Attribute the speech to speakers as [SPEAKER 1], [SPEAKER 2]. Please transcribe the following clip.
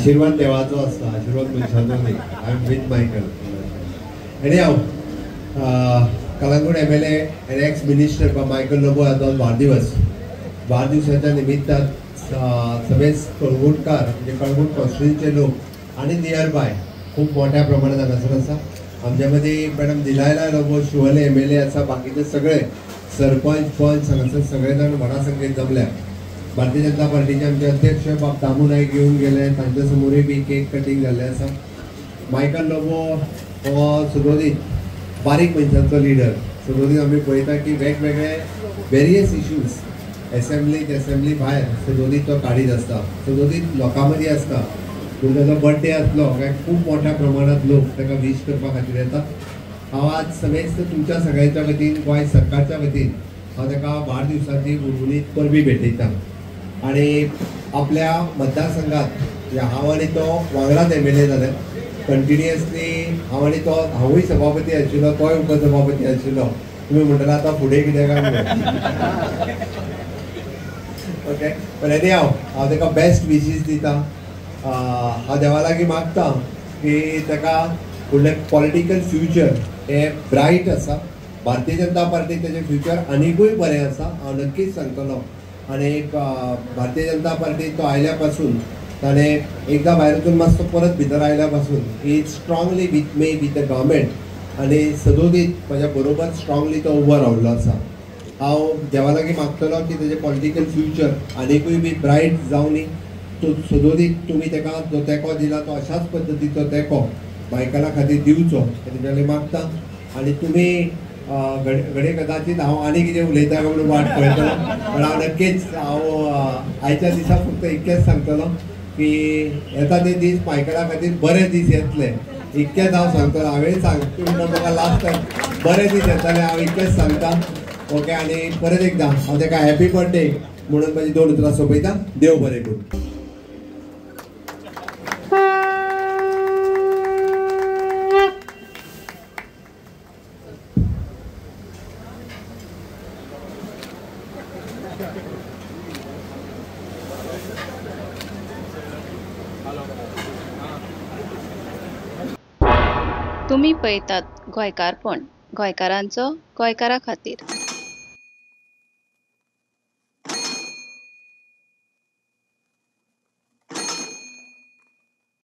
[SPEAKER 1] आशीर्वाद देवाचो आसता, आशीर्वाद मनशाचो न्ही. I am with Michael. आनी हांव Calangute M L A and ex minister Michael Lobo हाचो वाडदिवस. वाडदिवसाच्या निमित्तान सगळेच कळंगूटकार म्हणजे कळंगूट कॉन्स्टिट्युएन्सीचे लोक आनी नियर बाय खूब मोठ्या प्रमाणात हांगासर आसा. आमच्या मदीं madam Delilah Lobo Siolim M L A आसा, बाकीचे सगळे सरपंच पंच हांगासर सगळे जाण व्हडा संख्येन जमल्या. भारतीय जनता पार्टीचे आमचे अध्यक्ष बाब दामू नायक येवन गेले, तांच्या समोरूय बी केक कटींग जाल्लें आसा. मायकल लोबो हो सदोदीत बारीक मनशांचो लिडर. सदोदीत आमी पळयता की वेगवेगळे वेरियस इश्यूज एसेंब्लीत एसेंब्ली भायर सदोदीत तो काडीत आसता, सदोदीत लोकां मदीं आसता. पूण ताजो बर्थडे आसलो काय खूब मोठ्या प्रमाणांत लोक ताका वीश करपा खातीर येता. हांव आज सगळेच तुमच्या सगळ्यांच्या वतीन, गोंय सरकारच्या वतीन हांव ताका वाडदिवसाची उर्बुनीत परबी भेटयता. आनी आपल्या मतदारसंघात हांव आनी तो वांगडाच एम एल ए जाले कंटिन्युअसली. हांव आनी तो, हांवूय सभापती आशिल्लो, तोय उपसभापती आशिल्लो. तुमी म्हणटले आतां फुडें कितें काय म्हणून. ओके, पण एनी हांव हांव ताका बेस्ट विशीस दिता. हांव देवा लागीं मागता की ताका फुडलें पॉलिटिकल फ्युचर हें ब्रायट आसा. भारतीय जनता पार्टी ताजें फ्युचर आनिकूय बरें आसा, हांव नक्कीच सांगतलो. आनी भारतीय जनता पार्टी तो आयल्या पासून ताणें एकदां भायर वचून मातसो परत भितर आयल्या पासून he is strongly with me with the government आनी सदोदीत म्हज्या बरोबर स्ट्रांगली तो उबो रावल्लो आसा. हांव देवा लागीं मागतलो की तेजें पॉलिटिकल फ्युचर आनिकूय बी ब्रायट जावनी. तो सदोदीत तुमी ताका जो तेंको दिला तो अशाच पद्दतीचो तेंको मायकला खातीर दिवचो हें तुमच्या लागीं मागता. आनी तुमी घडये कदाचीत हांव आनी कितें उलयता काय म्हणून वाट पळयतलो, पण हांव नक्कीच हांव आयच्या दिसा फक्त इतकेंच सांगतलो की येता ते दीस मायकला खातीर बरे दीस येतले, इतकेंच हांव सांगतलो. हांवें सांग म्हणटा म्हाका लास्ट टायम बरे दीस येतले, हांव इतकेंच सांगता. ओके, आनी परत एकदां हांव ताका हॅपी बर्थडे म्हणून म्हाजी दोन उतरां सोंपयता. देव बरें करूं.
[SPEAKER 2] तुम्ही पळयतात गोंयकारपण, गोंयकारांचो गोंयकारा खातीर.